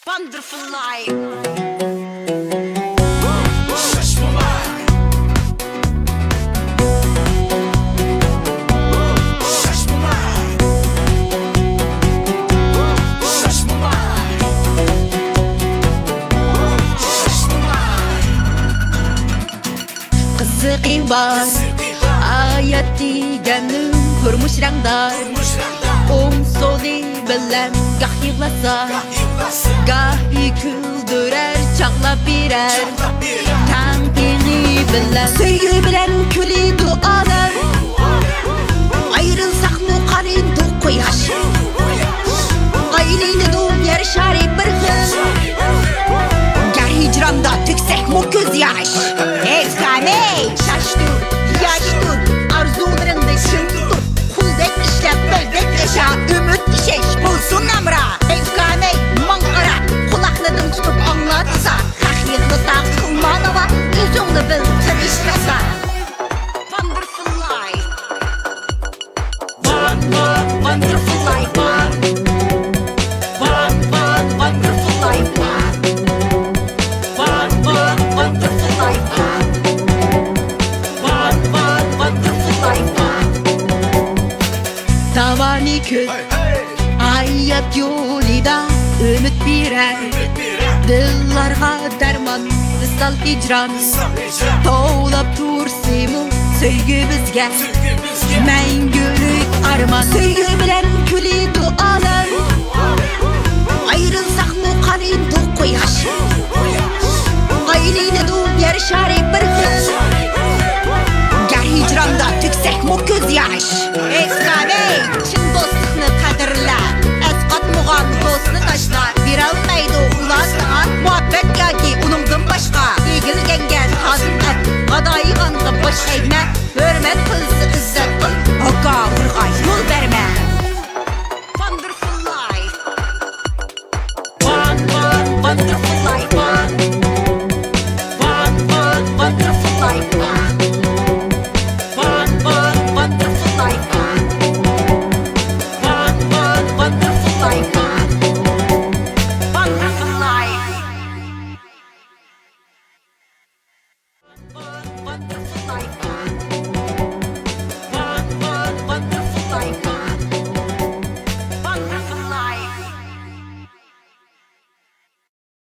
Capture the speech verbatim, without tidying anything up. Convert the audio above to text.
Wonderful life. قىزىقى بار ھايات دېگەننىڭ، تۇرمۇش رەڭدار. ئوڭ سولى بىلەن گاھ يىغلاسا، گاھ كۈلدۈرەر، چاغلاپ بېرەر تەڭ تېڭى بىلەن. سۆيگۈ بىلەن كۈلىدۇ ئالەم، ئايرىلساقمۇ قارىيدۇ قۇياش. ئايلىنىدۇ يەر شارى بىر خىل، گەر ھىجراندا تۆكسەكمۇ كۆز ياش. ھېي ئۇكام ھېي، شاش تۇر، ياش تۇر، ئارزۇلىرىڭنى چىڭ تۇت. قۇلدەك ئىشلەپ، بەلدەك ياشا، ئۈمىد، ئىشەنچ بولسۇن ھەمراھ. ھېي ئۇكام ھېي، ماڭا قارا، قۇلاقلىرىڭ تۇتۇپ ئاڭلاتسا. خەق يىغلىسا، قىلما ناۋا، ئۆزۈڭنى بىل، تىرىش راسا. Wonderful life. One, one, wonderful life. One, one, wonderful life. One, one, wonderful life. One, one, wonderful life. داۋانى كۆز ھايات يولىدا ئۈمىد بېرەر، دىللارغا دەرمان، ۋىسال ھىجران. توۋلاپ تۇرسىمۇ سۆيگۈ بىزگە مەڭگۈلۈك ئارمان. سۆيگۈ بىلەن كۈلىدۇ ئالەم، ئايرىلساقمۇ قارىيدۇ قۇياش. ئايلىنىدۇ يەر شارى بىر خىل، گەر ھىجراندا تۆكسەكمۇ كۆز ياش.